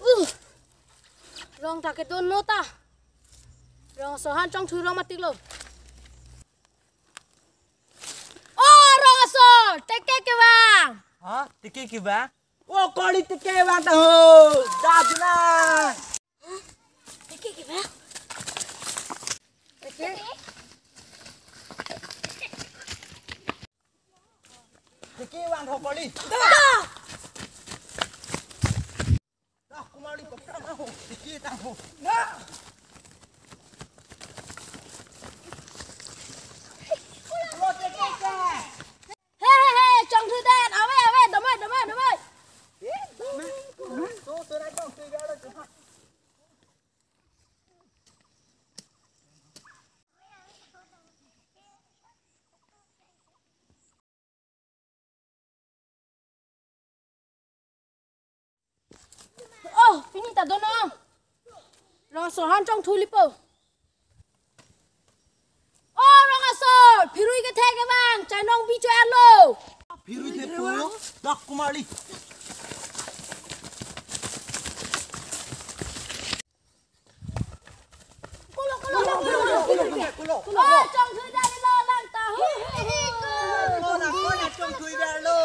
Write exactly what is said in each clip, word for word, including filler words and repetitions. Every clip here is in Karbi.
Uh, rong ta kedo no ta. Rong aso han chongthui rong matik lo. Oh, rong aso, teke kevang. Ha? Teke kevang? Oh, kori teke vang ta ho. Dajuna. Teke kevang. Teke. Teke vang ho kori. Dah. Dah, kumari pekang ho. Teke tang ho. Dah. Lo teke ke. He, he, he, chongthui det, ave, ave, damai, damai, damai. Oh, pini ta dono. Rong aso han chongthui lipo. Oh, rong aso, phirui kethe kevang, chainong bi cho-etlo. Phirui thepo, dak kumari. Kulo, kulo, kulo, kulo. Kulo, kulo. Oh, chongthui det lo lang ta. Hu, hu, hu. Kulo, kulo, chongthui det lo.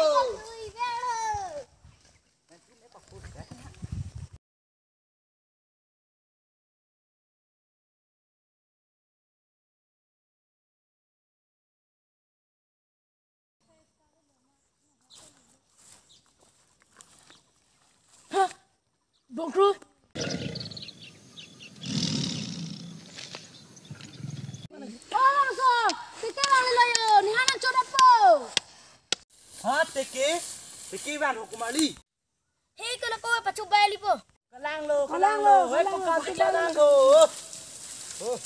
Bongkrui. Oh, so, teke vang lo yo, ne han an chodet po. Ha, teke, teke vang ho kumari. He, kulo ko pachu bai lipo. Kalang lo, kalang lo, he, kalang lo, kalang lo. Kalang lo. Oh.